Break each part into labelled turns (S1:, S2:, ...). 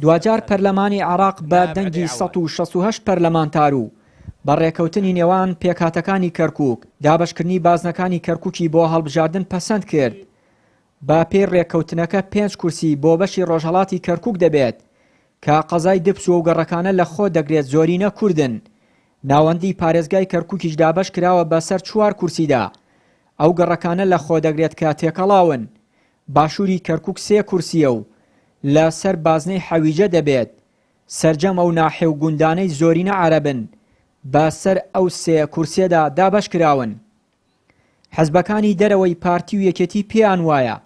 S1: دواجار پەرلەمانی عێراق بە دەنگی 168 پەرلەمانتار و بە ڕێکەوتنی نێوان پێکهاتەکانی کەرکوک، دابەشکردنی بازنەکانی کەرکوکی بۆ هەڵبژاردن پەسەند کرد. بە پێی ڕێککەوتنەکە پێنج کورسی بۆ بەشی ڕۆژهەڵاتی کەرکوک دەبێت کە قەزای دبس و ئەو گەڕەکانە لە خۆ دەگرێت زۆرینە کوردن. ناوەندی پارێزگای کەرکوکیش دابەش کراوە بە سەر چوار کورسیدا. ئەو گەڕەکانە لە خۆ دەگرێت کە تێکەڵاون. باشوری کەرکوک سێ کورسییە و لە سەر بازنەی حەویجە دەبێت. سەرجەم ئەو ناحیە و گوندانەی زۆرینە عەرەبن بە سەر ئەو سێ کورسیەدا دابەش کراون. حزبەکانی دەرەوەی پارتی و یەکێتی پێیان وایە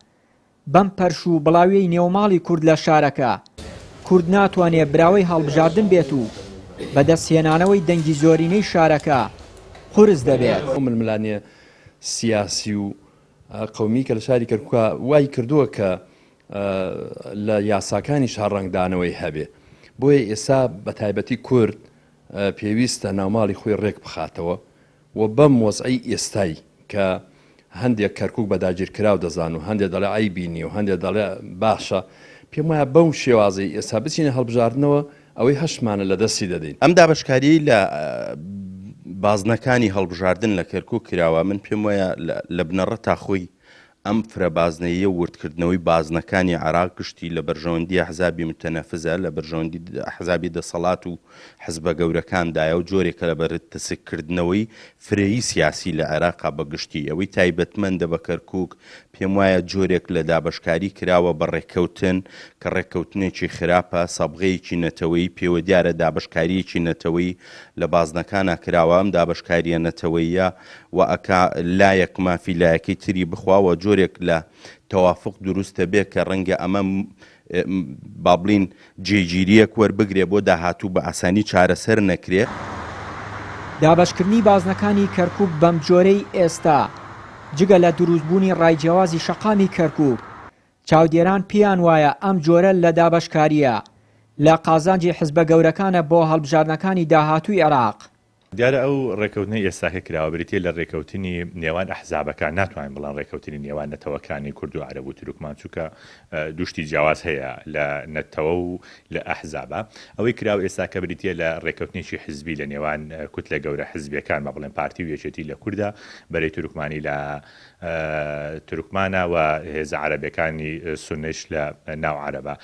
S1: بەم پەرش و بڵاویەی نێوماڵی کورد لە شارەکە، کورد ناتوانێ براوەی هەڵبژاردن بێت و بەدەستهێنانەوەی دەنگی زۆرینەی شارەکە قورس دەبێت.
S2: ئەو ململانێ سیاسی و قەومی کە لە شاری کەرکوکا وای کردووە کە لە یاساکانیشا ڕەنگدانەوەی هەبێ بۆیە ئێستا بە تایبەتی کورد پێویستە ناوماڵی خۆی ڕێک بخاتەوە و بەم وەزعەی ئێستای کە هەندێک کەرکوک بە داگیرکراو دەزان و هەندێک دەڵێ عەیبی نیە و هەندێک دەڵێ باشە، پێم وایە بەو شێوازەی ئێستا بچینە هەڵبژاردنەوە ئەوەی هەشمانە لە دەستی دەدەین.
S3: ئەم دابەشکاریەی لە بازنەکانی هەڵبژاردن لە کەرکوک کراوە من پێم وایە لە بنەڕەتا خۆی ئەم فرە بازنەییە و وردکردنەوەی بازنەکانی عێراق گشتی لە بەرژەوەندی ئەحزابی متەنەفزە، لە بەرژەوەندی ئەحزابی دەسەڵات و حزبە گەورەکاندایە و جۆرێکە لە بەرتەسککردنەوەی فرەیی سیاسی لە عێراقا بە گشتی. ئەوەی تایبەتمەندە بە کەرکوک، پێموایە جۆرێک لە دابەشکاری کراوە بە ڕێککەوتن، کە ڕێککەوتنێکی خراپە، سەبغەیەکی نەتەوەیی پێوە دیارە، دابەشکارییەکی نەتەوەیی لە بازنەکانا کراوە، ئەم دابەشکارییە نەتەوەییە و ئەکا لایەک مافی لایەکەی تری بخوا و جۆرێک لە تەوافوق دروست دەبێ کە ڕەنگە ئەمە با بڵین جێگیرییەک وەربگرێ بۆ داهاتوو بە ئاسانی چارەسەر نەکرێ.
S1: دابەشکردنی بازنەکانی کەرکوک بەمجۆرەی ئێستا، جگە لە دروستبوونی ڕای جیاوازی شەقامی کەرکوک، چاودێران پێیان وایە ئەم جۆرە لە دابەشکارییە لە قازانجی حزبە گەورەکانە بۆ هەڵبژاردنەکانی داهاتووی عێراق.
S4: دیارە ئەو ڕێکەوتنەی ئێستاکە کراوە بریتیە لە ڕێکەوتنی نێوان ئەحزابەکان، ناتوانین بڵێن ڕێکەوتنی نێوان نەتەوەکانی کورد و عەرەب و تورکمان، چونکە دوو شتی جیاواز هەیە لە نەتەوە و لە ئەحزابە. ئەوەی کراوە ئێستاکە بریتیە لە ڕێکەوتنێکی حزبی لە نێوان کوتلە گەورە حزبیەکان، با بڵێن پارتی و یەکێتی لە کوردە، بەرەی تورکمانی لە تورکمانە و هێزە عەرەبەکانی سوننەیش لە ناو عەرەبە.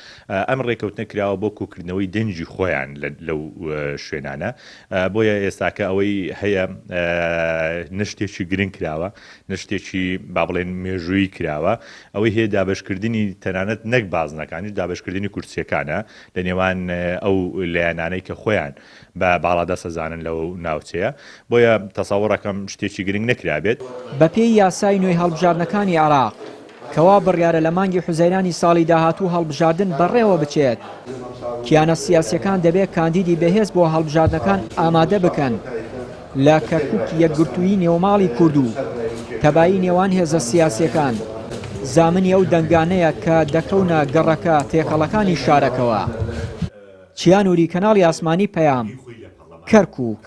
S4: ئەم ڕێکەوتنە کراوە بۆ کۆکردنەوەی دەنگی خۆیان لەو شوێنانە. بۆیە ئێستاکە ئەوەی هەیە نە شتێکی گرنگ کراوە، نە شتێکی با بڵێن مێژوویی کراوە. ئەوەی هەیە دابەشکردنی تەنانەت نەک بازنەکانیش، دابەشکردنی کورسییەکانە لە نێوان ئەو لایەنانەی کە خۆیان بە باڵادەست ئەزانن لەو ناوچەیە، بۆیە تەسەوڕ ئەکەم شتێکی گرنگ نەکرابێت.
S1: بەپێی یاسای نوێی هەڵبژاردنەکانی عێراق، کەوا بڕیارە لە مانگی حوزەیرانی ساڵی داهاتوو هەڵبژاردن بەڕێوە بچێت، کیانە سیاسییەکان دەبێت کاندیدی بەهێز بۆ هەڵبژاردنەکان ئامادە بکەن، لە کەرکوک یەکگرتوویی نێوماڵی کورد و تەبایی نێوان هێزە سیاسییەکان زامنی ئەو دەنگانەیە کە دەکەونە گەڕەکە تێکەڵەکانی شارەکەوە. چیا نوری کەناڵی ئاسمانی پەیام، کەرکوک.